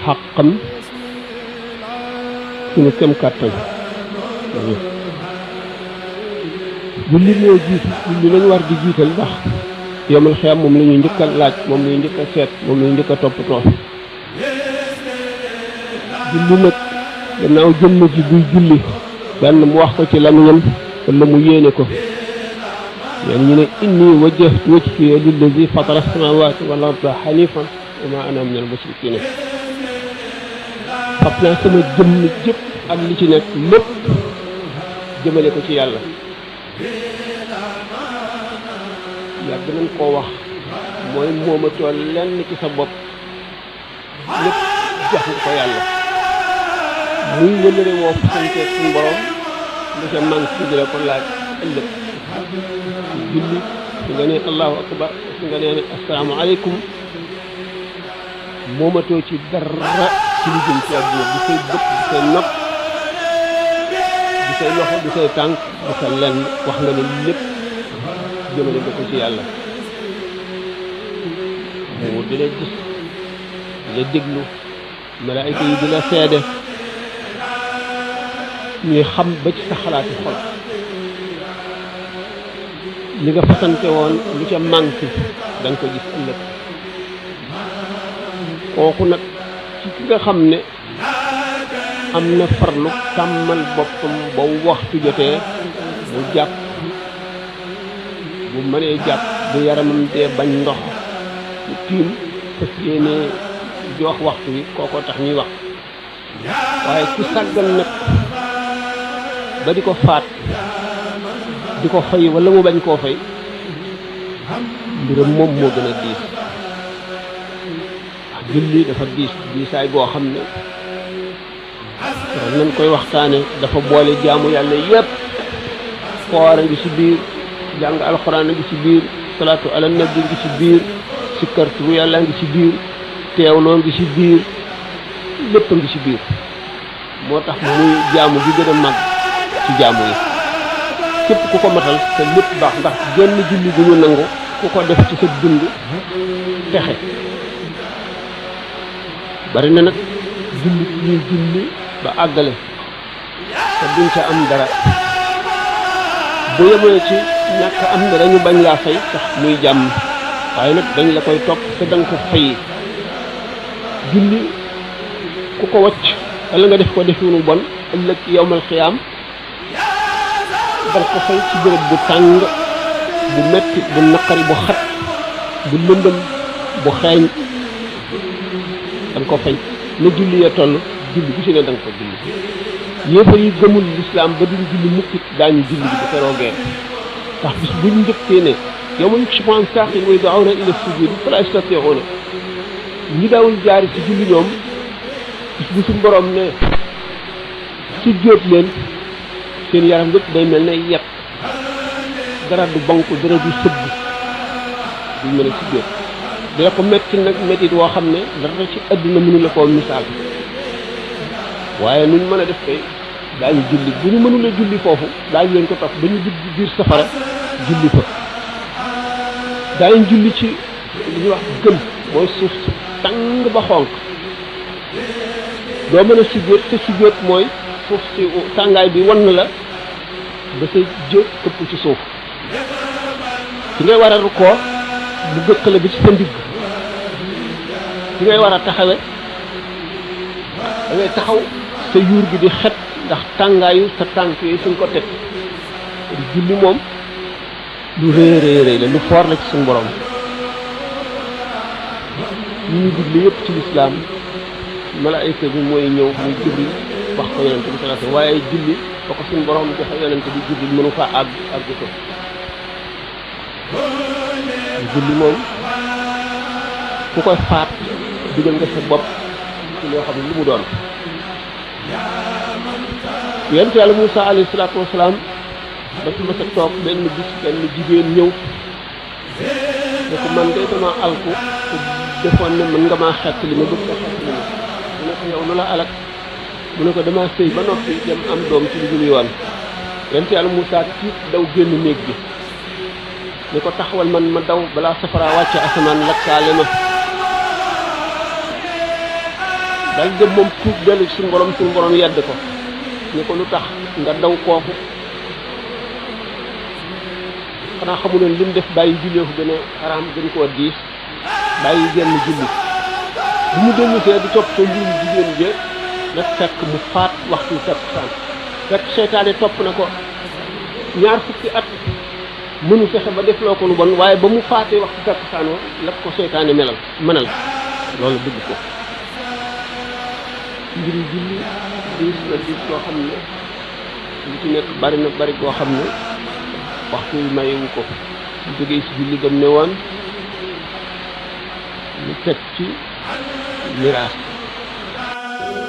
xàqam suñu kem kàttan julli moo jiitu julli lañu war di jiital ndax yomal xiyam moom la ñuy njëkk a laaj moom la ñuy njëkk a seet moom la ñuy njëkk a toppatoo julli nag gannaaw jëmm ji buy julli benn mu wax ko ci lamiñam wala mu yéene ko يعني ñu ne inni wajjahtu wajhiya lillazi fatara as-samawati wal arda hanifan wa ma ana min al-mushrikin fab naa sama jëmm jëpp ak li ci nekk lépp jëmale ko ci yàlla yàgg nañ koo wax mooy moomatoo lenn ci sa bopp lépp jox nga ko yàlla muy wëlëre woo fasante suñu borom lu ca manque di la ko laaj ëllëg julli su nga nee allahu akbar su nga nee assalaamu aleykum moomatoo ci dara ci lu jëm ci àdduna di say bët di say nopp di say loxo di say tànk di sa lenn wax nga ne lépp jëmale nga ko ci yàlla mu di la gis di la déglu malaayka yi di la seede ñuy xam ba ci sa xalaati xol li nga fasante woon lu ca manqué da nga ko gis ëllëg kooku nag ci ki nga xam ne am na farlu tàmmal boppam ba waxtu jotee mu jàpp bu mënee jàpp bu yaramam dee bañ ndox mu tiim fas yéene jox waxtu wi kookoo tax ñuy wax waaye ku sàggan nag ba di ko faat di ko fay wala mu bañ koo fay mbiram moom moo gën a diis wax julli dafa diisaay boo xam ne war nañ koy waxtaane dafa boole jaamu yàlla yépp koor a ngi ci biir jàng alxuraan a ngi ci biir salaatu ala nabi ngi ci biir sikkar turu yàlla ngi ci biir teewloo ngi ci biir lépp a ngi ci biir moo tax muy jaamu gi gën a mag ci jaamu yi képp ku ko matal te lépp baax ndax genn julli bu ñu nangu ku ko def ci sa dund texe bari na nag julli ñuy julli ba àggale te duñ ca am dara bu yemoon ci ñàkk am dara ñu bañ laa fay sax muy jàmm waaye nag dañ la koy topp te danga ko fay julli ku ko wacc wala nga def ko definu bon ëllëg yowmal xiyaam dal ko fay ci bërëb bu tàng bu metti bu naqari bu xat bu lëndëm bu xeeñ danga ko fay na julli ya toll julli bu ci ne danga ko julli yéefar yi gëmul lislaam ba duñ julli mukkit daañu julli bi bu keroogee ndax bis buñ njëkkee ne yow ma yukshafu an saaqin wa yud'awna ila sujudi fala yastati'una ñi daawul jaari ci julli ñoom bis bu suñ borom ne ci jóot leen seen yaram yëpp day mel ne yet dara du banku dara du sëgg duñ mën a ci jóot dina ko metti nag mettit woo xam ne dara ci àdduna mënu la koo misaal waaye nuñ mën a def kay daañu julli bu ñu mënula julli foofu daañu leen ko topp ba ñu dugg biir safara julli fa daañu julli ci li ñuy wax gën mooy suuf si tàng ba xonq doo mën a sujjóot te sujjóot mooy suuf si tàngaay bi wan la ba sa jë këpp ci suuf fi ngay war a rukkoo bu gëkkale bi ci sa ndigg fi ngay war a taxawe da ngay taxaw sa yuur gi di xet ndax tàngaayu sa tànk yooyu suñ ko teg di julli moom lu rëy rëy la lu foor la ci suñ borom ñu digle yëpp ci lislaam malaayika bi mooy ñëw muy Jibril wax ko yonente bi sallallahu alayhi wasallam waaye julli ba ko suñ borom joxe yonente bi Jibril mënu faa àgg ko julli moom ku koy faat digal nga sa bopp ci loo xam ne lu mu doon yonent yàlla Muusaa alayhi salaatu wasalaam dafa mas a toog benn bis benn jigéen ñëw ne ko man de dama alku te defoon ne mën nga maa xett li ma bëgg a xett li ma mu ne ko yow lu la alak mu ne ko dama sëy ba noppi dem am doom ci lu dul yoon yonent yàlla Muusaa tiit daw génn néeg bi ne ko taxawal man ma daw balaa safara wàcce asamaan lakkaale ma dal dem moom tuub dellu ci suñu borom yedd ko ni ko lu tax nga daw kooku xanaa xamu leen lim def bàyyi jullee ko gën a xaraam gën koo diis bàyyi genn julli bu mu dellu see di topp mbirum jigéen jë daf fekk mu faat waxtu takkusaan fekk seytaane topp na ko ñaar fukki at mënu fexe ba def loo ko lu bon waaye ba mu faatee waxtu takkusaan wa la ko seytaane mënal loolu dëgg ko mbiri julli diis na diis koo xam ne li ci nekk bari na bari koo xam ne waxtu yu mayewu ko mu jógee si julli gëm ne woon ñu teg ci miraas